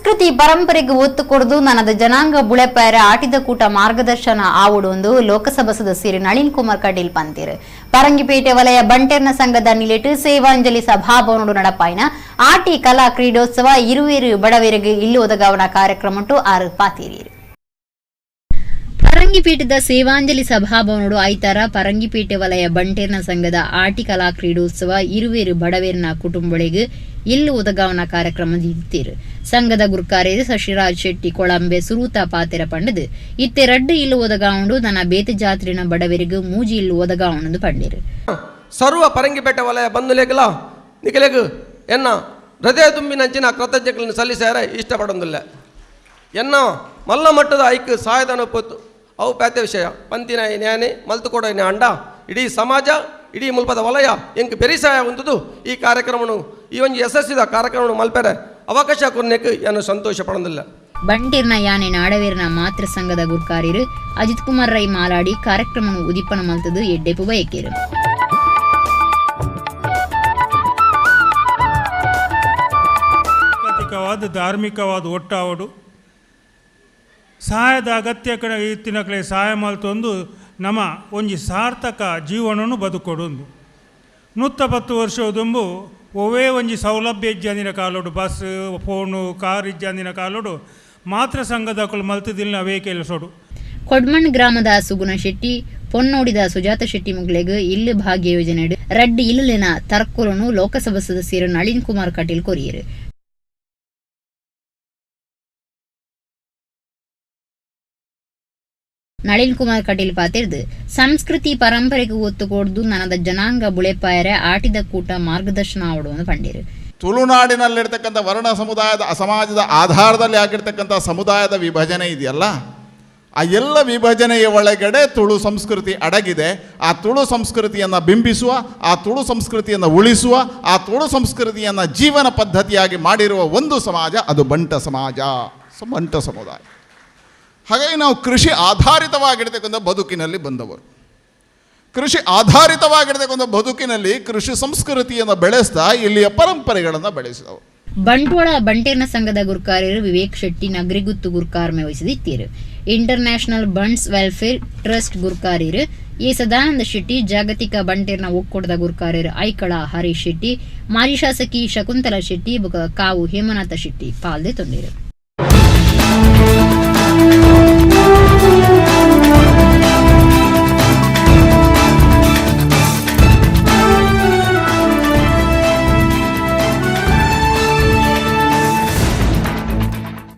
ಸಂಸ್ಕೃತಿ ಪರಂಪರೆಗೆ ಒತ್ತು ಕೊಡದು ನನದ ಜನಾಂಗ ಬುಳೆಪಾಯರ ಆಟಿದ ಕೂಟ ಮಾರ್ಗದರ್ಶನ ಆವೊಡು ಎಂದು ಲೋಕಸಭಾ ಸದಸ್ಯರು ನಳಿನ್ ಕುಮಾರ್ ಕಟೀಲ್ ಪಂತೇರು. ಪರಂಗಿಪೇಟೆ ವಲಯ ಬಂಟೆರ್ನ ಸಂಘದ ನಿಲೆಟ್ ಸೇವಾಂಜಲಿ ಸಭಾಭವನಡು ನಡಪಾಯಿನ ಆಟಿ ಕಲಾ ಕ್ರೀಡೋತ್ಸವ ಇರುವೇರು ಬಡವೇರಿಗೆ ಇಲ್ಲು ಒದಗಾವಣ ಕಾರ್ಯಕ್ರಮಟು ಆರು ಪಾತೀರಿಯರು. ಪರಂಗಿಪೇಟೆದ ಸೇವಾಂಜಲಿ ಸಭಾಭವನಡು ಐತಾರ ಪರಂಗಿಪೇಟೆ ವಲಯ ಬಂಟೇರ್ನ ಸಂಘದ ಆಟಿ ಕಲಾ ಕ್ರೀಡೋತ್ಸವ ಇರುವೇರು ಬಡವೇರ್ನ ಕುಟುಂಬಗಳಿಗೆ ಇಲ್ಲು ಒದಗಾವನ ಕಾರ್ಯಕ್ರಮ ದಿತ್ತಿರು. ಸಂಘದ ಗುರ್ಕಾರ್ಯರು ಶಶಿರಾಜ್ ಶೆಟ್ಟಿ ಕೊಳಂಬೆ ಸುರೂತ ಪಾತೆರ ಪಂಡದು ಇತ್ತೆ ರಡ್ಡು ಇಲ್ಲು ಒದಗಾವುಂಡು, ನನ್ನ ಬೇತೆ ಜಾತ್ರಿನ ಬಡವರಿಗೆ ಮೂಜಿ ಇಲ್ಲು ಒದಗಾವುಂಡು ಪಂಡಿರು. ಸರ್ವ ಪರಂಗಿಪೇಟೆ ವಲಯ ಬಂಧುಲೇಗಲ ನಿಕಲೆಗ್ ಎನ್ನ ಹೃದಯ ತುಂಬಿನಂಚಿನ ಕೃತಜ್ಞತೆಗಳನ್ನು ಸಲ್ಲಿಸ್ಯಾರ ಇಷ್ಟಪಡೊಂದಿಲ್ಲ. ಎನ್ನ ಮಲ್ಲ ಮಟ್ಟದ ಐಕ್ ಸಹಾಯಧನ ಪೊತ್ತು ಅವು ಪ್ಯಾತೆ ವಿಷಯ ಪಂತಿನ ನ್ಯಾನೆ ಮಲ್ತು ಕೊಡ ಅಂಡ ಇಡೀ ಸಮಾಜ, ಇಡೀ ಮುಲ್ಪದ ವಲಯ ಎಂಕ್ ಪೆರಿಸಾಯ ಉಂಟುದು. ಈ ಕಾರ್ಯಕ್ರಮನು, ಈ ಒಂಜಿ ಯಶಸ್ವಿದ ಕಾರ್ಯಕ್ರಮನು ಮಲ್ಪೆರೆ ಅವಕಾಶ ಕೊರ್ನೆಕ್ ಎನ್ನು ಸಂತೋಷ ಪಡೊಂದಿಲ್ಲ. ಬಂಟೀರ್ನ ಯಾನೆ ನಾಡವೀರ್ನ ಮಾತೃ ಸಂಘದ ಗುರ್ಕಾರಿರು ಅಜಿತ್ ಕುಮಾರ್ ರೈ ಮಾಲಾಡಿ ಕಾರ್ಯಕ್ರಮ ಉದಿಪನ ಮಲ್ತದು ಎಡ್ಡೆಪು ಬಯಕೇರು. ಸಾಂಸ್ಕೃತಿಕವಾದ ಧಾರ್ಮಿಕವಾದ ಒಟ್ಟಾವಡು, ಸಹಾಯದ ಅಗತ್ಯ ಕಡೆ ಇತ್ತಿನಕಲೆ ಸಹಾಯ ಮಲ್ತೊಂದು ನಮ ಒಂಜಿ ಸಾರ್ಥಕ ಜೀವನನು ಬದುಕೊಡೊಂದು. 110 ವರ್ಷ ದುಂಬು ಒವ್ವೇ ಒಂಜಿ ಸೌಲಭ್ಯ ಇಜ್ಜಂದಿನ ಕಾಲೋಡು, ಬಸ್, ಫೋನು, ಕಾರ್ ಇಜ್ಜಂದಿನ ಕಾಲೋಡು ಮಾತ್ರ ಸಂಘದಕುಲು ಮಲ್ತದಿಲ್ಲ ಅವೇ ಕೆಲಸೋಡು. ಕೊಡ್ಮಣ್ ಗ್ರಾಮದ ಸುಗುಣ ಶೆಟ್ಟಿ, ಪೊನ್ನೋಡಿದ ಸುಜಾತ ಶೆಟ್ಟಿ ಮುಗ್ಲೆಗ್ ಇಲ್ಲು ಭಾಗ್ಯ ಯೋಜನೆ ರಡ್ಡ್ ಇಲ್ಲುಲೆನ ತರ್ಕೊಲುನು ಲೋಕಸಭಾ ಸದಸ್ಯರು ನಳಿನ್ ಕುಮಾರ್ ಕಟೀಲ್ ಕೊರಿಯೆರು. ನಳಿನ್ ಕುಮಾರ್ ಕಟೀಲ್ ಪಾತೆರ್ದು ಸಂಸ್ಕೃತಿ ಪರಂಪರೆಗೆ ಒತ್ತು ಕೊಡ್ದು ನನದ ಜನಾಂಗ ಬುಳೆಪಾಯರೆ ಆಟಿದ ಕೂಟ ಮಾರ್ಗದರ್ಶನ ಆವಡು ಪಂಡಿರು. ತುಳುನಾಡಿನಲ್ಲಿರ್ತಕ್ಕಂಥ ವರ್ಣ ಸಮುದಾಯದ ಸಮಾಜದ ಆಧಾರದಲ್ಲಿ ಆಗಿರ್ತಕ್ಕಂಥ ಸಮುದಾಯದ ವಿಭಜನೆ ಇದೆಯಲ್ಲ, ಆ ಎಲ್ಲ ವಿಭಜನೆಯ ಒಳಗಡೆ ತುಳು ಸಂಸ್ಕೃತಿ ಅಡಗಿದೆ. ಆ ತುಳು ಸಂಸ್ಕೃತಿಯನ್ನು ಬಿಂಬಿಸುವ, ಆ ತುಳು ಸಂಸ್ಕೃತಿಯನ್ನು ಉಳಿಸುವ, ಆ ತುಳು ಸಂಸ್ಕೃತಿಯನ್ನು ಜೀವನ ಪದ್ಧತಿಯಾಗಿ ಮಾಡಿರುವ ಒಂದು ಸಮಾಜ ಅದು ಬಂಟ ಸಮಾಜ, ಬಂಟ ಸಮುದಾಯ. ಹಾಗಾಗಿ ನಾವು ಕೃಷಿ ಆಧಾರಿತವಾಗಿರ್ತಕ್ಕಂಥ ಬದುಕಿನಲ್ಲಿ ಬಂದವರು. ಕೃಷಿ ಆಧಾರಿತವಾಗಿರ್ತಕ್ಕಂಥ ಬದುಕಿನಲ್ಲಿ ಕೃಷಿ ಸಂಸ್ಕೃತಿಯನ್ನು ಬೆಳೆಸ್ತಾ ಇಲ್ಲಿಯ ಪರಂಪರೆಗಳನ್ನು ಬೆಳೆಸಿದವರು. ಬಂಟ್ವಾಳ ಬಂಟೇರ್ನ ಸಂಘದ ಗುರ್ಕಾರ್ಯರು ವಿವೇಕ್ ಶೆಟ್ಟಿ ನಗರಿಗುತ್ತು ಗುರ್ಕಾರ್ಮೆ ವಹಿಸಿದಿತ್ತೀರು. ಇಂಟರ್ನ್ಯಾಷನಲ್ ಬಂಟ್ಸ್ ವೆಲ್ಫೇರ್ ಟ್ರಸ್ಟ್ ಗುರ್ಕಾರ್ಯರು ಎ ಸದಾನಂದ ಶೆಟ್ಟಿ, ಜಾಗತಿಕ ಬಂಟೇರ್ನ ಒಕ್ಕೂಟದ ಗುರ್ಕಾರ್ಯರು ಐಕಳ ಹರೀಶ್ ಶೆಟ್ಟಿ, ಮಾಜಿ ಶಾಸಕಿ ಶಕುಂತಲಾ ಶೆಟ್ಟಿ ಬೊಕ ಕಾವು ಹೇಮನಾಥ ಶೆಟ್ಟಿ ಪಾಲ್ದೆ ತೊಂದಿರು.